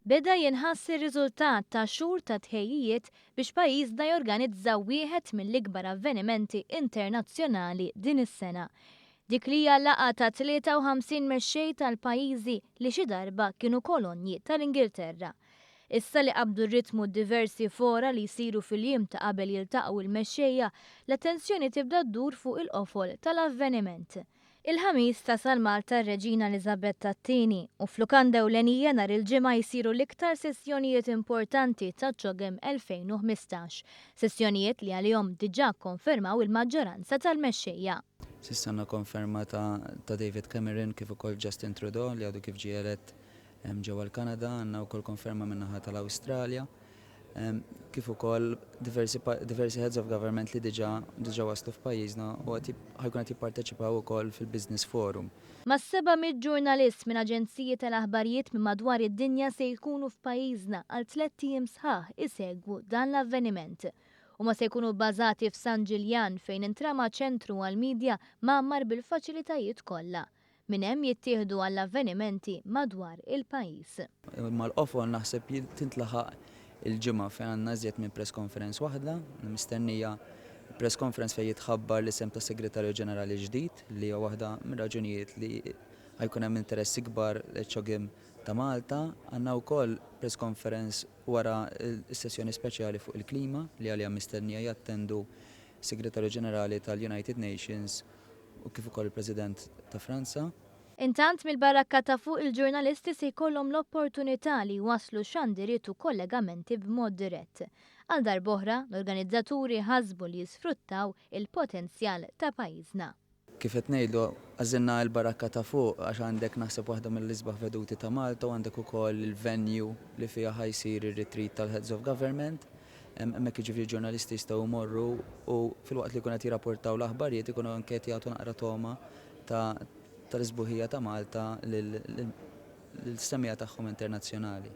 Beda jinħass ir-riżultat ta' xhur ta' tħejjijiet biex pajjiżna jorganizza wieħed mill-ikbar avvenimenti internazzjonali din is-sena. Dik li hija laqgħa ta' 53 mexxej tal-pajjiżi li xi darba kienu kolonji tal-Ingilterra. Issa li qabdu r-ritmu diversi fora li jsiru fil-jiem ta' qabel jiltaqgħu il-mexxejja, l-attenzjoni tibda ddur fuq il-qofol tal-avveniment. Il-Ħamis tasal Malta r-Reġina Eliżabetta II u f'lukanda ewlenija nhar il-Ġimgħa jsiru l-iktar sessjonijiet importanti ta' CHOGM 2015, sessjonijiet li għalihom diġà kkonfermaw il-maġġoranza tal-mexxejja. S'issa għandna konferma ta' David Cameron kif ukoll Justin Trudeau li għadu kif ġie elett ġewwa l-Kanada, għandna wkoll konferma min-naħa tal-Awstralja, kif ukoll diversi diversi heads of government li diġà diġà waslu f'pajjiżna u qed ħa jkunu qed jipparteċipaw ukoll fil-Business Forum. Mas-700 ġurnalist minn aġenziji tal-aħbarijiet minn madwar id-dinja se jkunu f'pajjiżna għal 3 ijiem sħaħ isegwu dan l-avveniment. Huma se jkunu bbażati f'San Ġiljan, fejn intrama ċentru għall-midja mgħammar bil-faċilitajiet kollha. Minn hemm jittieħdu għall-avvenimenti madwar il-pajjiż. Mal-qofol naħseb tintlaħaq il-Ġimgħa, fejn għandna iżjed minn press conference waħda, mistennija press conference fejn jitħabbar l-isem ta' Segretarju Ġenerali ġdid, li hija waħda mir-raġunijiet li ħa jkun hemm interess ikbar CHOGM ta' Malta. Għandna wkoll press conference wara s-sessjoni speċjali fuq il-klima, li għalija mistennija jattendu Segretarju Ġenerali tal-United Nations u kif ukoll il-President ta' Franza. Intant, mill-barakka ta' fuq, il-ġurnalisti se jkollhom l-opportunità li jwaslu xandiriet u kollegamenti b'mod dirett. Għal darb'oħra, l-organizzaturi ħasbu li jisfruttaw il-potenzjal ta' pajjiżna. Kif qed ngħidu, għażilna l-barakka ta' fuq għax għandek, naħseb, waħda mill-isbaħ veduti ta' Malta u għandek ukoll il-venue li fiha ħa jsir ir-retreat tal-Heads of Government. Hemmhekk, jiġifieri, ġurnalisti jistgħu jmorru u filwaqt li jkunu qed jirrapportaw l-aħbarijiet, ikunu anke qed jagħtu naqra togħma tal-isbuħija ta' Malta lil-semmiegħa tagħhom internazzjonali.